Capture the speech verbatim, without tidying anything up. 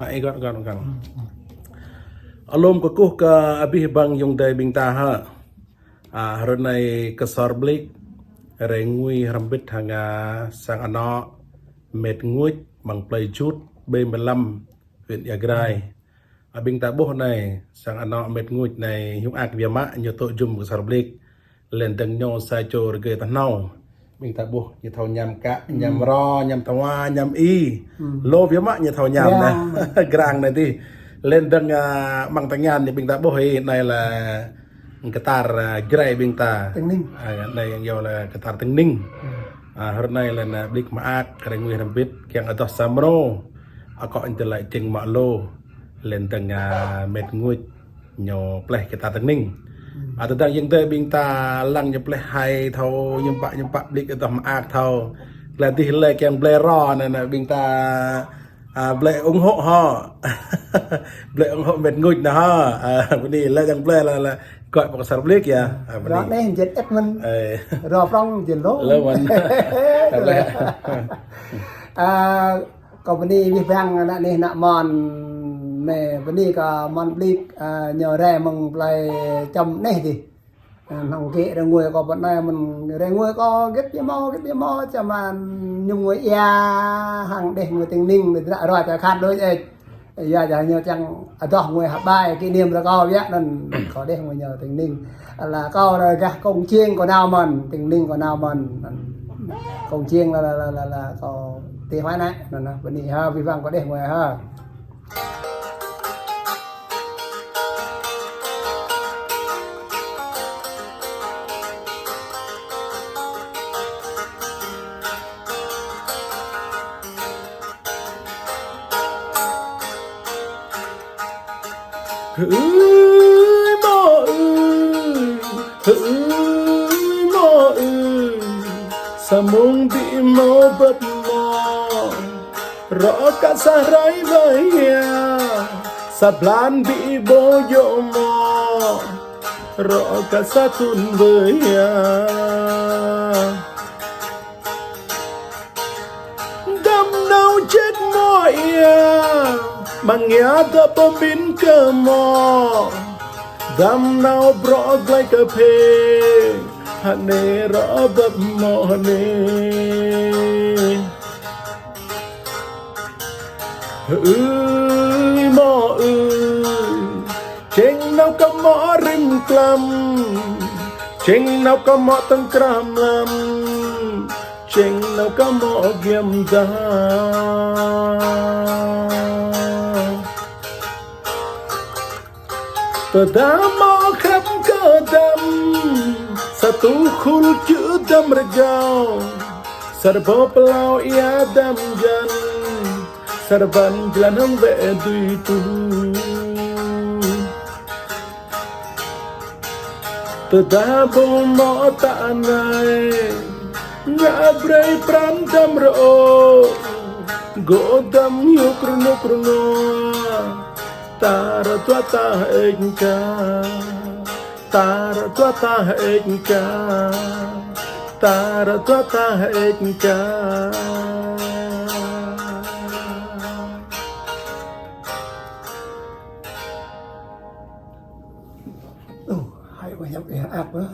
Ơ, ih gŏt, gŏt, gŏt. Alum kơkuh kơ abih bang ayŏng adơi ƀing ta hă. A, hrơi anai Ksor Blik, rai ngui hrŏm hơbĭt hăng, a, sang anŏ Met Nguč, amăng plơi Jut, B mười lăm, huyện Ia Grai. A, ƀing ta ƀuh anai, sang anŏ Met Nguč anai, hiư̆m ăt biă mă ñu tŭ jum Ksor Blik. Lĕ dơ̆ng ñu sa čô rơgơi tơhnâo. Ƀing ta ƀuh ñu thâo ñam kă, ñam ro, ñam tơwa, ñam i. Lu biă mă ñu thâo ñam anai. Grang anai dih. Lĕ dơ̆ng, a, amăng tơngan ñu ƀing ta ƀuh ih anai lĕ kơtar, a, Jrai ƀing ta. Tơngning. A, anai yang yua lĕ kơtar Tơngning. A, hrơi anai lĕ ană Blik mơak, rai ngui hrŏm hơbĭt, kiăng adoh sa mrô. Akŏ ñu tơlơi čing mă lu. Lĕ dơ̆ng, a, Met Nguč. Ñu pleh kơtar Tơngning. A, tơdang ayŏng adơi ƀing ta lăng ñu pleh hai thâo, ñu pă, ñu pă Blik adoh mơak thâo. Lĕ dih lĕ kiăng blơi ro anai, anai ƀing ta, a, blơi ủng hộ hă. Blơi ủng hộ Met Nguč anai hă. A, bơni lĕ kiăng blơi lĕ, lĕ gơ̆ pơ Ksor Blik yơh. A, bơni. Ro anai jĕt ĕt mơ̆n. Ơ. Ro prŏng jĕt lu. Lu mơ̆n. A, kâo bơni abih bang ană neh ană mon, mơ̆ bơni kơ mon Blik, a, ñu rai mơ̆ng plơi Čăm anai dih. A, hăng gĕ rai ngui kâo pơ anai mơ̆n rai ngui kâo gĕt biă mă, gĕt biă mă, čăm mơ̆n ñu ngui ia, hăng đeh ngui Tơngning, đeh dra roi ta khat đôč ĕč. Ia, ia ñu čang adoh ngui hơbai kỷ niệm ră kâo biă anŭn kâo đeh ngui ñu Tơngning. Ala kâo ră gah Kông Chiêng kâo nao mơ̆n, Tơngning kâo nao mơ̆n. Kông Chiêng lĕ, lĕ, lĕ, lĕ, lĕ kâo tih huai anai, anŭn, anŭn, bơni hă, abih bang kâo đeh ngui hă. Hơưi mơ̆ ơi, hơưi mơ̆ ơi, samơ̆ ƀĭ mơ̆ bưp mơ̆, rŏ kơ sa hrơi ƀơi ia, sa blan ƀĭ ƀu djơ̆ mơ̆, rŏ kơ sa thŭn ƀơi ia. Dăm nao čĕt mơ̆ ia, mơ̆ng ia dŏ pơmĭn kơ mơ̆. Dăm nao brŏ glai kơphê, hơnê rŏ bưp mơ̆ hơnê. Hơưi mơ̆ ơi, čeng nao kơ mơ̆ rĭm klăm, čeng nao kơ mơ̆ tơ̆ng krah mlam, čeng nao kơ mơ̆ giăm dah. Tơdah mơ̆ khăp kơ dăm, sa tŭ khul čư̆ dăm rơgao, sa rơbâo plao ia dăm jăn, sa rơbăn jơlan hăng wĕ dui tŭ. Tơdah ƀu mơ̆ ta anai, ngă brơi pran dăm rơô, gŏ dăm hiuk rơnuk rơnua, ta rơtua ta hơêč ka, ta rơtua ta hơêč ka, ta rơtua ta hơêč ka. Ơ, hay quá, nhập ĕ ăp quá.